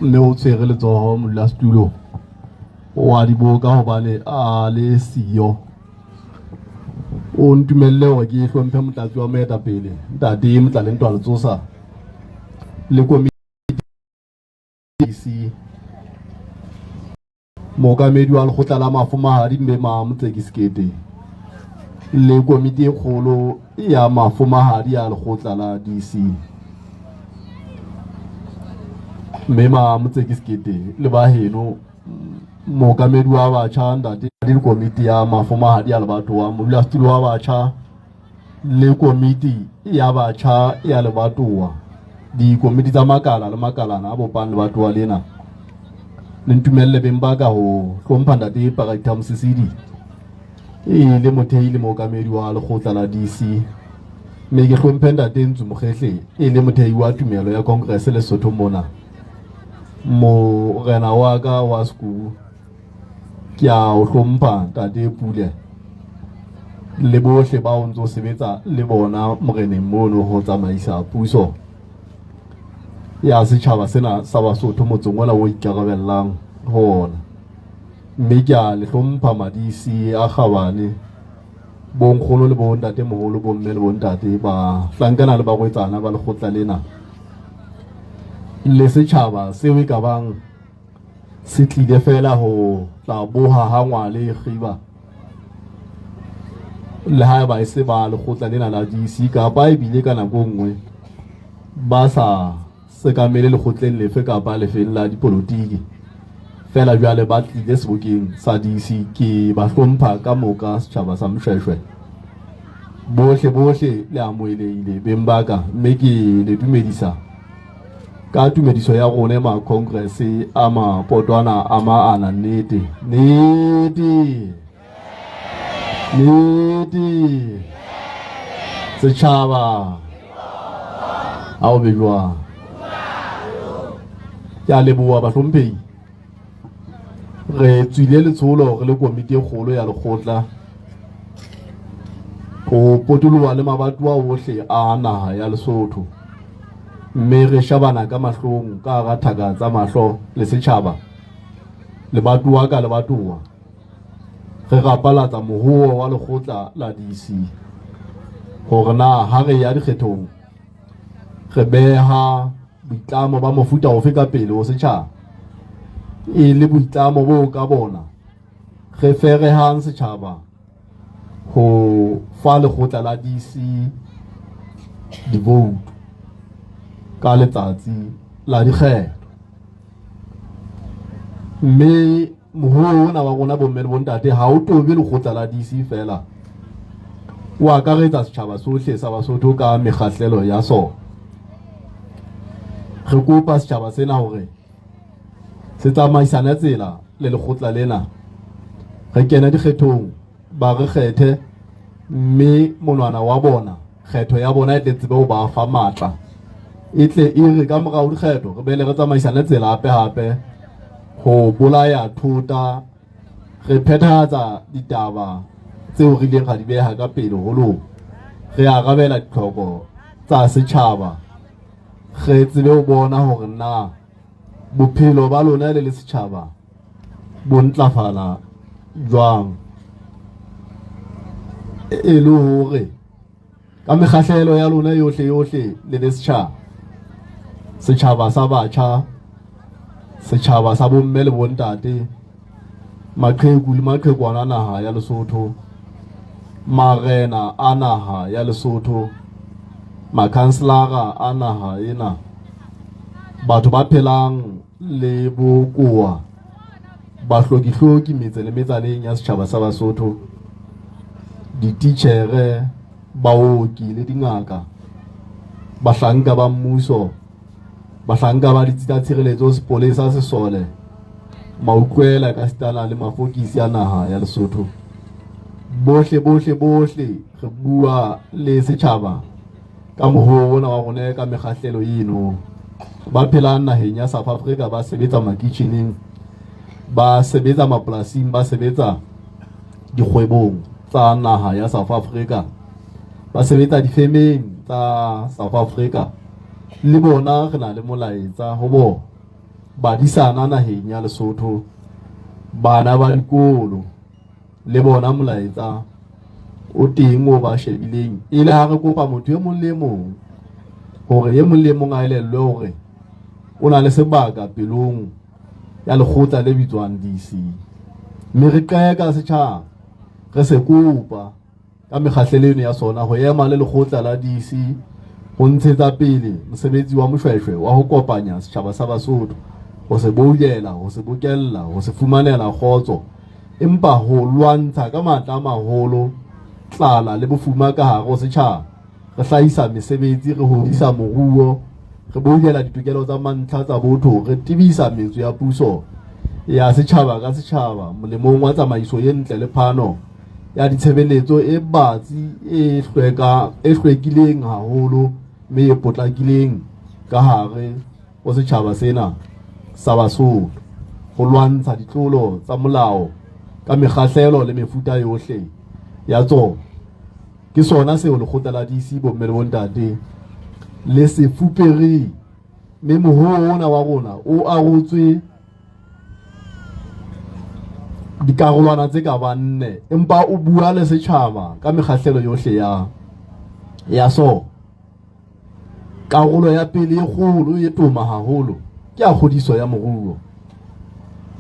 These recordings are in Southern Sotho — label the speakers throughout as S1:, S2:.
S1: Mme o tshwere letsoho modulasetulo wa diboka hobane a le siyo. O ntumelle hore ke hlomphe motlatsi wa moetapele ntate Motlalentwa Letsosa le komiti mookamedi wa lekgotla la mafumahadi mme Mamotseki Sekete le komiti e kgolo ya mafumahadi ya lekgotla la DC mme Mamotseki Sekete le baheno mookamedi wa batjha ntate le komiti ya mafumahadi ya lebatowa modulasetulo wa batjha le komiti ya batjha ya lebatowa dikomiti tsa makala le makalana a bopang lebatowa lena le ntumelle beng ba ka ho hlompha ntate Paraitha Mosisidi e le mothehi le mookamedi wa lekgotla la DC mme ke hlomphe ntate Ntsu Mokgehle e le mothehi wa tumelo ya Congress Lesotho mona morena wa ka wa Sekubu ke a o hlompha ntate Pule le bohle ba o ntso sebetsa le bona moreneng mono ho tsamaisa puso ya setjhaba sena sa Basotho motseng ona o ikarabellang ho ona mme ke a le hlompha madisi a kgabane bonkgono le bontate moholo bomme le bontate ba hlankana le barwetsana ba lekgotla lena le setjhaba seo e ka bang se tlile fela ho tla boha ha ngwale kgiba le haeba e se ba lekgotla lena la DC kapa ebile ka nako nngwe ba sa sekamele lekgotleng lefe kapa lefeng la dipolotiki fela jwale ba tlile sebokeng sa DC ke ba hlompha ka moka setjhaba sa Mshweshwe bohle bohle le amohelehile beng ba ka mme ke le dumedisa ka tumediso ya rona ma congress a mapotwana a maana nnete nnete nnete setjhaba a o be jwang ke a leboha bahlomphehi re tswile letsholo re le komiti e kgolo ya lekgotla ho potoloha le mabatowa ohle a naha ya Lesotho mme re shabana ka mahlong ka hara thaka tsa mahlo le setjhaba lebatowa ka lebatowa re rapalatsa mohoo wa lekgotla la DC hore na ha re ya dikgethong re beha boitlamo ba mofuta ofe ka pele ho setjhaba e le boitlamo bo ka bona re ferehang setjhaba ho fa lekgotla la DC divoutu ka letsatsi la dikgetho mme mohoo ona wa rona bomme le bontate ha o tobe lekgotla la DC fela o akaretsa setjhaba sohle sa Basotho ka mekgahlelo ya sona re kopa setjhaba sena hore se tsamaisane tsela le lekgotla lena re kene dikgethong ba re kgethe mme monwana wa bona kgetho ya bona e tle tsebe ho ba fa matla e tle e re ka morao dikgetho re bele re tsamaisane tsela hape hape ho bolaya thota re phethahatsa ditaba tseo re ileng ra di beha ka pele holong re arabela ditlhoko tsa setjhaba re tsebe ho bona hore na bophelo ba lona le le setjhaba bo ntlafala jwang e le hore ka mekgahlelo ya lona yohle yohle le le setjhaba setjhaba sa batjha setjhaba sa bomme le bontate maqheku le maqhekwana a naha ya Lesotho marena a naha ya Lesotho makhanselara a naha ena batho ba phelang le bokowa bahlokihloki metse le metsaneng ya setjhaba sa Basotho dititjhere baoki le dingaka bahlanka ba mmuso bahlanka ba ditsi tsa tshireletso sepolesa sesole mautlwela ka sitana le mafokisi a naha ya Lesotho bohle bohle bohle re bua le setjhaba ka mohoo ona wa rona ka mekgahlelo eno ba phelang naheng ya South Africa ba sebetsa makitjheneng ba sebetsa mapolasing ba sebetsa dikgwebong tsa naha ya South Africa ba sebetsa difemeng tsa South Africa le bona re na le molaetsa ho bona. Badisana naheng ya Lesotho, bana ba dikolo le bona molaetsa o teng o ba shebileng e le ha re kopa motho e mong le e mong hore e mong le e mong a elellwe hore o na le sebaka pelong ya lekgotla le bitswang DC. Mme re qeka setjhaba re se kopa ka mekgahlelo eno ya sona ho ema le lekgotla la DC ho ntshetsa pele mosebetsi wa Moshweshwe wa ho kopanya setjhaba sa Basotho, ho se boukela, ho se bokella, ho se fumanela kgotso, empa ho lwantsha ka matla a maholo tlala le bofuma ka hare ho setjhaba, re hlahisa mesebetsi, re hodisa moruo, re boukela ditokelo tsa mantlha tsa botho, re tebisa metso ya puso ya setjhaba ka setjhaba molemong wa tsamaiso e ntle le phano ya ditshebeletso e batsi e hlweka e hlwekileng haholo mme e potlakileng ka hare ho setjhaba sena sa Basotho ho lwantsha ditlolo tsa molao ka mekgahlelo le mefuta yohle ya tsona. Ke sona seo lekgotla la DC bomme le bontate le se fupereng, mme mohoo ona wa rona o arotswe dikarolwana tse ka bang nne, empa o bua le setjhaba ka mekgahlelo yohle ya ya sona. Karolo ya pele e kgolo e toma haholo ke ya kgodiso ya moruo,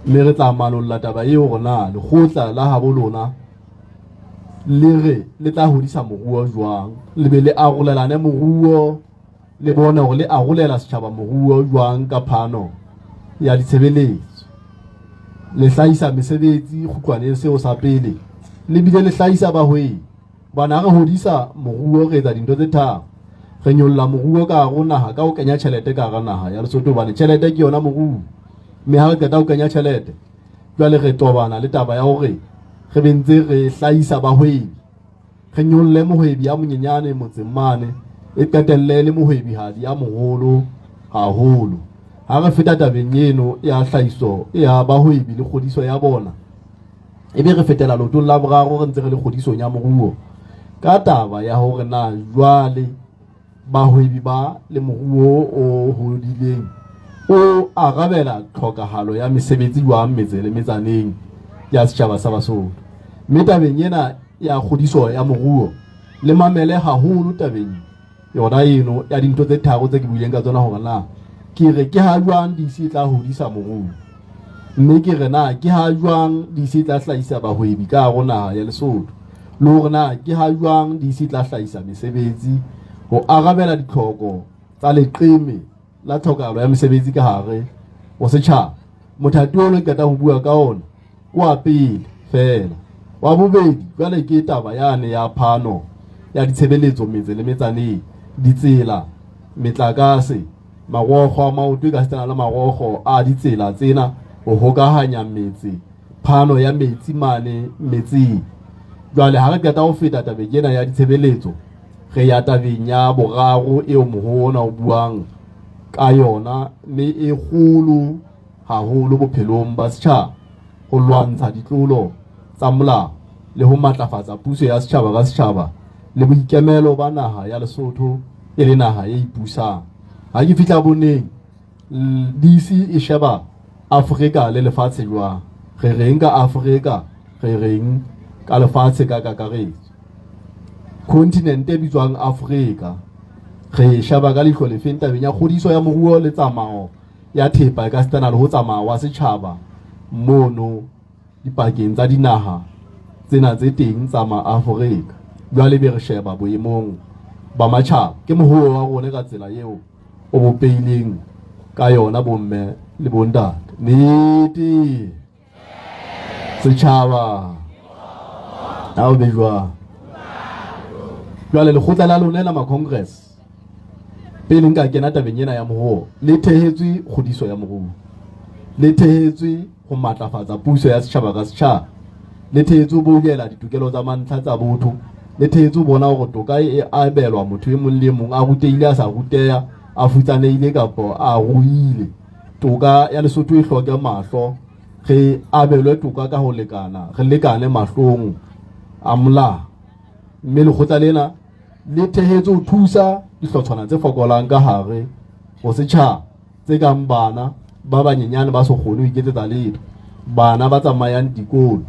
S1: mme re tla malolla taba eo hore na lekgotla la habo lona le re le tla hodisa moruo jwang, le be le arolelane moruo, le bone hore le arolela setjhaba moruo jwang ka phano ya ditshebeletso. Le hlahisa mesebetsi kgutlwaneng seo sa pele, le bile le hlahisa bahwebi. Hobane ha re hodisa moruo re etsa dintho tse tharo. Re nyolla moruo ka hare ho naha ka ho kenya tjhelete ka hara naha ya Lesotho, hobane tjhelete ke yona moruo. Mme ha re qeta ho kenya tjhelete, jwale re tobana le taba ya hore re be ntse re hlahisa bahwebi, re nyolle mohwebi ya monyenyane motseng mane, e qetelle e le mohwebihadi ya moholo haholo. Ha re feta tabeng eno ya hlahiso ya bahwebi le kgodiso ya bona, ebe re fetela leotong la boraro re ntse re le kgodisong ya moruo ka taba ya hore na jwale bahwebi ba le moruo o hodileng o arabela tlhokahalo ya mesebetsi jwang metse le metsaneng ya setjhaba sa Basotho. Mme tabeng ena ya kgodiso ya moruo le mamele haholo tabeng yona eno ya dintho tse tharo tse ke buileng ka tsona hore na ke re ke ha jwang DC e tla hodisa moruo, mme ke re na ke ha jwang DC e tla hlahisa bahwebi ka hare ho naha ya Lesotho, le hore na ke ha jwang DC e tla hlahisa mesebetsi ho arabela ditlhoko tsa leqeme la tlhokahalo ya mesebetsi ka hare ho setjhaba. Mothati o le qeta ho bua ka ona ke wa pele feela. Wa bobedi jwale ke taba yane ya phano ya ditshebeletso metse le metsaneng, ditsela, metlakase, marokgo a maoto ekasitana le marokgo a ditsela tsena ho hokahanya metse, phano ya metsi mane metseng. Jwale ha re qeta ho feta tabeng ena ya ditshebeletso, re ya tabeng ya boraro eo mohoo ona o buang ka yona mme e kgolo haholo bophelong ba setjhaba, ho lwantsha ditlolo tsa molao le ho matlafatsa puso ya setjhaba ka setjhaba le boikemelo ba naha ya Lesotho e le naha e ipusang. Ha ke fihla boneng, DC e sheba Afrika le lefatshe jwang? Re reng ka Afrika? Re reng ka lefatshe ka kakaretso? Kontinente e bitswang Afrika re e sheba ka leihlo lefeng tabeng ya kgodiso ya moruo le tsamao ya thepa ekasitana le ho tsamaya wa setjhaba mono dipakeng tsa dinaha tsena tse teng tsa Maafrika. Jwale be re sheba boemong ba matjhaba. Ke mohoo wa rona ka tsela eo o bopehileng ka yona bomme le bontate. Nnete setjhaba ha o be jwang. Jwale lekgotla la lona la ma-congress pele nka kena tabeng ena ya moruo, le thehetswe kgodiso ya moruo, le thehetswe ho matlafatsa puso ya setjhaba ka setjhaba, le thehetswe ho boukela ditokelo tsa mantlha tsa botho, le thehetswe ho bona hore toka e abelwa motho e mong le e mong, a rutehile a sa ruteha, a futsanehile kapa a ruile. Toka ya Lesotho e hloke mahlo, re abelwe toka ka ho lekana, re lekane mahlong a molao. Mme lekgotla lena le thehetswe ho thusa dihlotshwana tse fokolang ka hare ho setjhaba tse kang bana, ba banyenyane ba so kgone ho iketsetsa letho, bana ba tsamayang dikolo,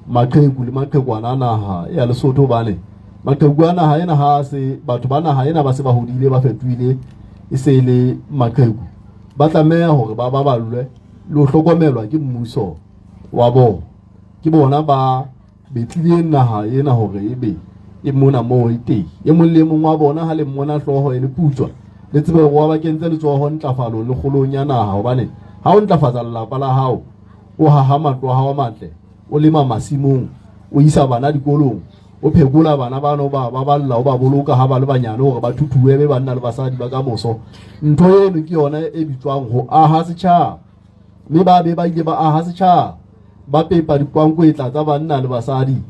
S1: maqheku le maqhekwana a naha ya Lesotho, hobane maqheku a naha ena ha se batho ba naha ena ba se ba hodile, ba fetohile e se e le maqheku, ba tlameha hore ba baballwe le ho hlokomelwa ke mmuso wa bona. Ke bona ba betlileng naha ena hore ebe e mona moo e teng. E mong le e mong wa bona ha le mmona hlooho e le putswa, le tsebe hore wa ba kentse letsoho ntlafalong le kgolong ya naha, hobane ha o ntlafatsa lelapa la hao, o haha matlo a hao a matle, o lema masimong, o isa bana dikolong, o phekola bana bano, ba baballa, o ba boloka ha ba le banyane hore ba thuthuwe be banna le basadi ba kamoso. Ntho eno ke yona e bitswang ho aha setjhaba. Mme ba be ba ile ba aha setjhaba, ba pepa dikwankwetla tsa banna le basadi,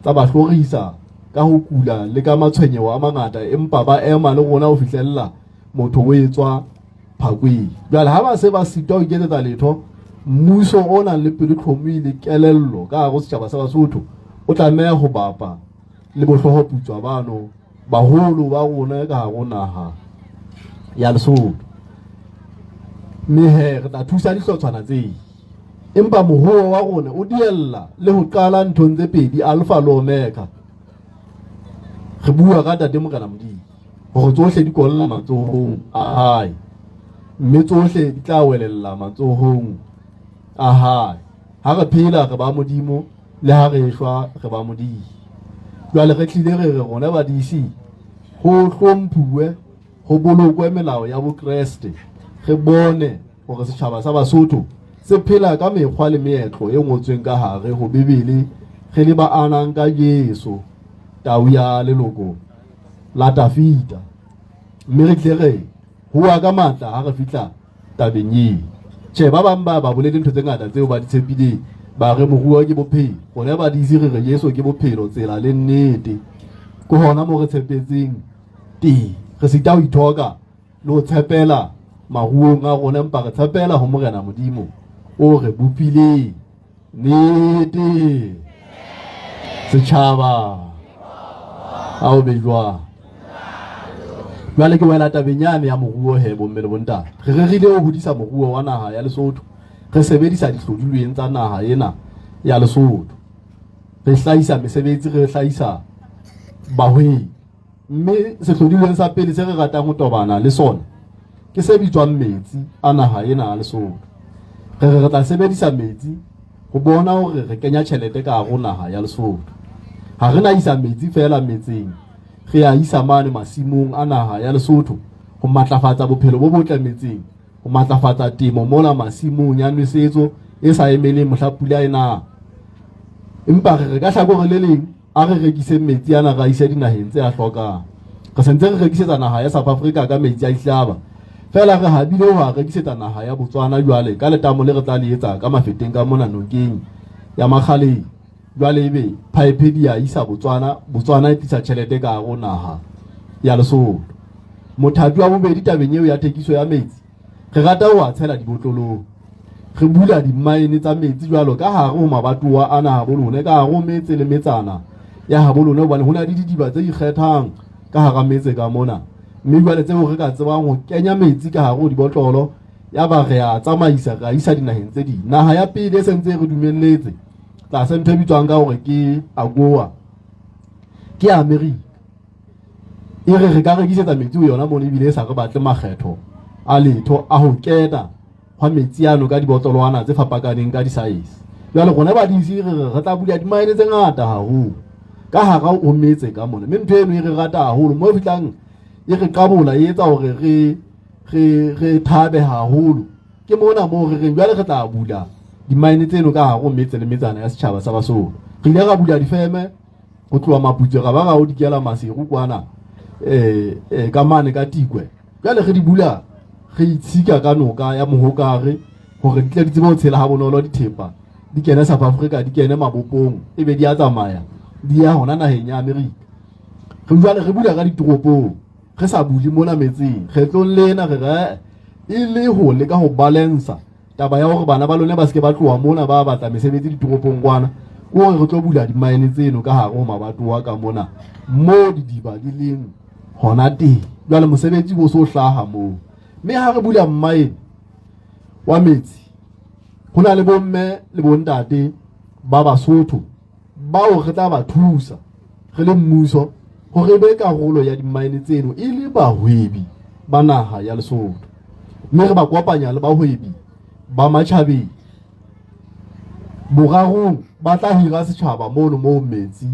S1: tsa ba hlorisa ka ho kula le ka matshwenyeho a mangata, empa ba ema le rona ho fihlella motho o etswa phakweng. Jwale ha ba se ba sitwa ho iketsetsa letho, mmuso o nang le pelotlhomohi le kelello ka hare ho setjhaba sa Basotho o tlameha ho bapa le bohloohoputswa bano baholo ba rona ka hare ho naha ya Lesotho. Mme he re tla thusa dihlotshwana tse, empa mohoo wa rona o diella le ho qala nthong tse pedi, alfa le omega. Re bua ka Ntate Morena Modimo hore tsohle di kolla matsohong a hae, mme tsohle di tla welella matsohong a hae. Ha re phela re ba Modimo, le ha re shwa re ba Modimo. Jwale re tlile re re rona ba DC ho hlomphuwe, ho bolokwe melao ya Bokreste, re bone hore setjhaba sa Basotho se phela ka mekgwa le meetlo e ngotsweng ka hare ho Bibele, re le ba anang ka Jesu, tau ya leloko la Tafita. Mme re tle re hoa ka matla ha re fihla tabeng eo. Tjhe, ba bang ba ba bolele ntho tse ngata tseo ba di tshepileng, ba re moruo ke bophelo. Rona ba DC re re Jesu ke bophelo, tsela le nnete. Ke hona moo re tshepetseng teng. Re sita ho ithoka le ho tshepela maruong a rona, empa re tshepela ho Morena Modimo o re bopileng. Nnete setjhaba a o be jwang? Jwale ke wela tabeng yane ya moruo he, bomme le bontate. Re rerile ho hodisa moruo wa naha ya Lesotho, re sebedisa dihlodilweng tsa naha ena ya Lesotho, re hlahisa mesebetsi, re hlahisa bahwebi. Mme sehlodilweng sa pele se re ratang ho tobana le sona ke se bitswang metsi a naha ena ya Lesotho. Re re re tla sebedisa metsi ho bona hore re kenya tjhelete ka hare ho naha ya Lesotho. Ha re na isa metsi feela metseng, re a isa mane masimong a naha ya Lesotho ho matlafatsa bophelo bo botle metseng, ho matlafatsa temo mola masimong ya nwesetso e sa emeleng mohla pula e nang. Empa re re ka hlakore le leng, a re rekiseng metsi ana re a ise dinaheng tse a hlokang. Re sentse re rekisetsa naha ya South Africa ka metsi a dihlaba, feela re habile ho a rekisetsa naha ya Botswana jwale ka letamo le re tla le etsa ka Mafeteng ka mona nokeng ya Makgaleng. Jwale ebe phaephe di a isa Botswana, Botswana e tlisa tjhelete ka hare ho naha ya Lesotho. Mothati wa bobedi tabeng eo ya thekiso ya metsi, re rata ho a tshela dibotlolong. Re bula dimmaene tsa metsi jwalo ka hare ho mabatowa ana habo lona, ka hare ho metse le metsana ya habo lona, hobane ho na le didiba tse ikgethang ka hara metse ka mona. Mme jwale tseo re ka tsebang ho kenya metsi ka hare ho dibotlolo, ya ba re a tsamaisa, re a isa dinaheng tse ding. Naha ya pele e sentse e re dumelletse tlase ntho e bitswang ka hore ke AGOA, ke America. E re re ka rekisetsa metsi ho yona mono, ebile e sa re batle makgetho a letho a ho kena hwa metsi ano ka dibotlolwana tse fapakaneng ka di-size. Jwale rona ba DC re re re tla bula dimaene tse ngata haholo ka hara ho metse ka mona, mme ntho eno e re rata haholo mo e fihlang e re qabola, e etsa hore re re re thabe haholo. Ke mona moo re reng jwale re tla bula dimaene tseno ka hare ho metse le metsana ya setjhaba sa Basotho. Re ile ra bula difeme ho tloha Maputswe ra ba ra o dikela Maseru kwana ka mane ka Tikwe. Jwale re di bula re itshika ka noka ya Mohokare hore di tle di tsebe ho tshela ha bonolo, dithepa di kene South Africa, di kene mabopong, ebe di a tsamaya di ya hona naheng ya America. Re jwale re bula ka ditoropong, re sa bule mona metseng. Kgetlong lena re re e le ho leka ho balansa taba ya hore bana ba lone ba seke ba tloha mona ba batla mesebetsi ditoropong kwana, ke hore re tlo bula dimaene tseno ka hare ho mabatowa ka mona mo didiba di leng hona teng. Jwale mosebetsi bo so hlaha moo, mme ha re bula mmaene wa metsi, ho na le bomme le bontate ba Basotho bao re tla ba thusa re le mmuso hore e be karolo ya dimmaene tseno e le bahwebi ba naha ya Lesotho, mme re ba kopanya le bahwebi ba matjhabeng. Borarong ba tla hira setjhaba mono moo metsi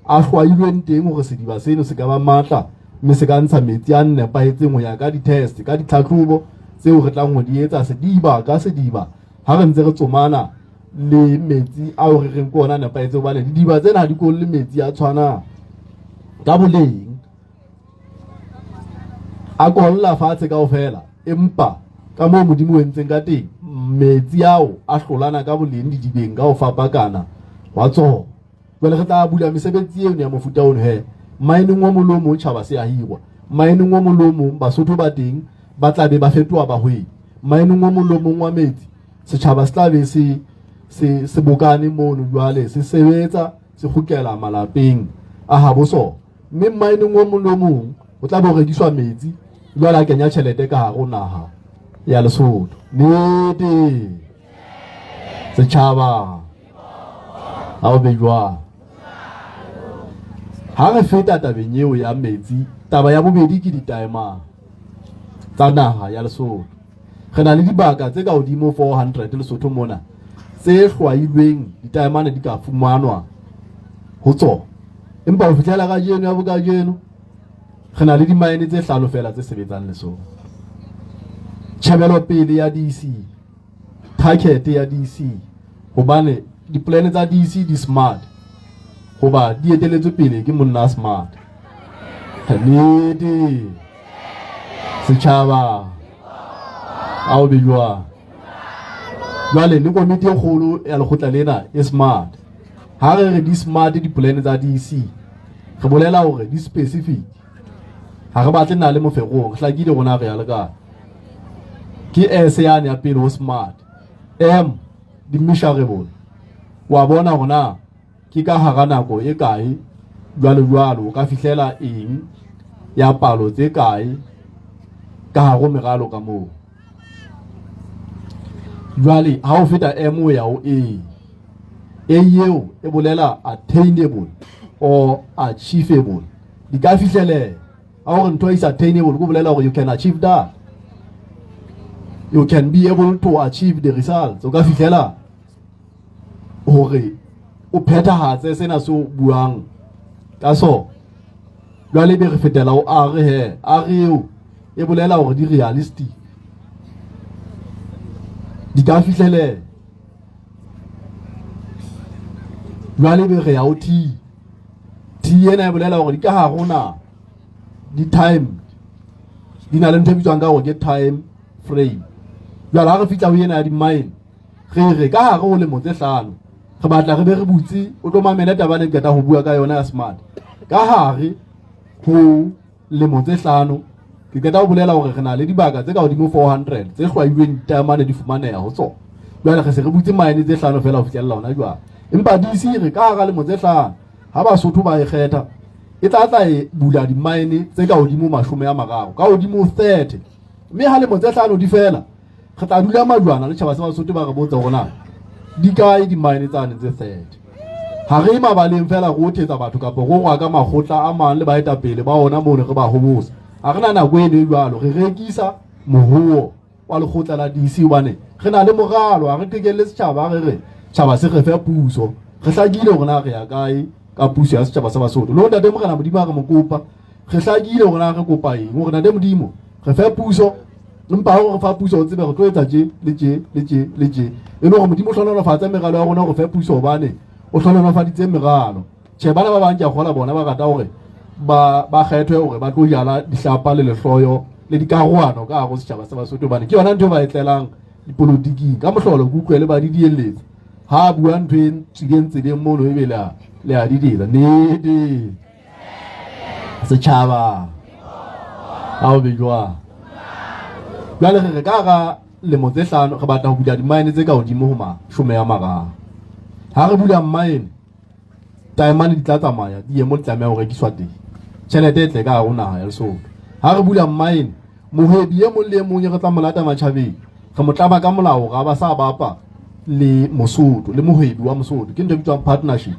S1: a hlwailweng teng hore sediba seno se ka ba matla mme se ka ntsha metsi a nepahetseng ho ya ka di-test, ka ditlhatlhobo tseo re tlang ho di etsa sediba ka sediba ha re ntse re tsomana le metsi ao re reng ke ona a nepahetseng, hobane didiba tsena ha di kolle metsi a tshwanang ka boleng, a kolla fatshe kaofela, empa ka moo Modimo o entseng ka teng metsi ao a hlolana ka boleng didibeng ka ho fapakana wa tsona. Jwale re tla bula mesebetsi eno ya mofuta ono he mmaeneng o mong le o mong tjhaba se a hirwa, mmaeneng o mong le o mong Basotho ba teng ba tla be ba fetoha bahwebi, mmaeneng o mong le o mong wa metsi setjhaba se tla be se se se bokane mono jwale se sebetsa se kgutlela malapeng a habo sona, mme mmaeneng o mong le o mong o tla be o rekiswa metsi jwale a kenya tjhelete ka hare ho naha ya Lesotho. Nnete setjhaba ha o be jwang. Ha re feta tabeng eo ya metsi, taba ya bobedi ke ditaemane tsa naha ya Lesotho. Re na le dibaka tse ka hodimo 400 Lesotho mona tse hlwailweng ditaemane di ka fumanwa ho tsona, empa ho fihlela kajeno ya bokajeno re na le dimaene tse hlano fela tse sebetsang Lesotho. Tjhebelopele ya DC, target ya DC, hobane dipolane tsa DC di smart hoba di eteletswe pele ke monna smart. Nnete setjhaba a o be jwang. Jwale le komiti e kgolo ya lekgotla lena e smart. Ha re re di smart dipolane tsa DC, re bolela hore di specific. Ha re batle na le moferong, re hlakile rona re ya le kae. Ke S yane ya pele ho smart. M di measurable. Wa bona hore na ke ka hara nako e kae jwalo jwalo o ka fihlela eng ya palo tse kae ka hare ho meralo ka moo. Jwale ha o feta M o ya ho A. A eo e bolela attainable or achievable. Di ka fihleleha. Ha hore ntho is attainable go bolela hore you can achieve that. You can be able to achieve the results. O ka fihlela hore o phethahatse sena se o buang ka sona. Jwale be re fetela ho R he. R eo e bolela hore di realistic. Di ka fihleleha. Jwale be re ya ho T. T ena e bolela hore di ka hare ho naha, di time, di na le ntho e bitswang ka hore ke time frame. Jwale ha re fihla ho ena ya di-mine, re re ka hare ho lemo tse hlano re batla re be re butse, o tlo mamele taba ena ke qeta ho bua ka yona ya smart. Ka hare ho lemo tse hlano ke qeta ho bolela hore re na le dibaka tse ka hodimo 400 tse hlwailweng ditaemane di fumaneha ho tsona. Jwale re se re butse mine tse hlano fela ho fihlella hona jwale, empa DC re ka hara lemo tse hlano ha Basotho ba e kgetha e tla tla e bula di-mine tse ka hodimo 30, ka hodimo 30, mme ha lemo tse hlano di fela re tla dula majwana le tjhaba sa Basotho ba re botsa hore na di kae di-mine tsane tse 30. Ha re mabaleng fela re othetsa batho kapa re rwa ka makgotla a mang le baetapele ba ona mono re ba hobosa. Ha re na nako eno e jwalo, re rekisa moruo wa lekgotla la DC hobane re na le moralo. Ha re qekelle setjhaba, re re tjhaba se re fe puso. Re hlakile hore na re ya kae ka puso ya setjhaba sa Basotho. Le ho ntate Morena Modimo ha re mo kopa, re hlakile hore na re kopa eng, hore ntate Modimo re fe puso, empa ha o re fa puso o tsebe re tlo etsa tje le tje le tje le tje, e le hore Modimo o hlohonolofatse meralo ya rona hore fe puso, hobane o hlohonolofaditse meralo. Tjhe, bana ba bang ke a kgola bona ba rata hore ba ba kgethwe hore ba tlo jala dihlapa le lehloyo le dikarohano ka hare ho setjhaba sa Basotho, hobane ke yona ntho e ba e tlelang dipolotiking. Ka mohlolo ke utlwe le ba didielletsa ha a bua ntho e tswileng tseleng mono, ebe le a le a didietsa. Nnete setjhaba ha o be jwang. Jwale re re ka hara lemo tse hlano re batla ho bula di-mine tse ka hodimo ho 30. Ha re bula mine, taemane di tla tsamaya di ye mo di tlameha ho rekiswa teng, tjhelete e tle ka hare ho naha ya Lesotho. Ha re bula mine, mohwebi e mong le e mong e re tla mo lata matjhabeng, Re mo tlama ka molao hore a ba sa bapa le Mosotho le mohwebi wa Mosotho. Ke ntho e bitswang partnership.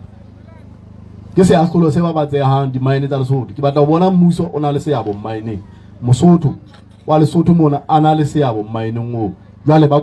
S1: Ke seahlolo se babatsehang di-mine tsa Lesotho. Ke batla ho bona mmuso o na le seabo mmineng. Mosotho wa Lesotho mona a na le seabo mmineng oo. Jwale ba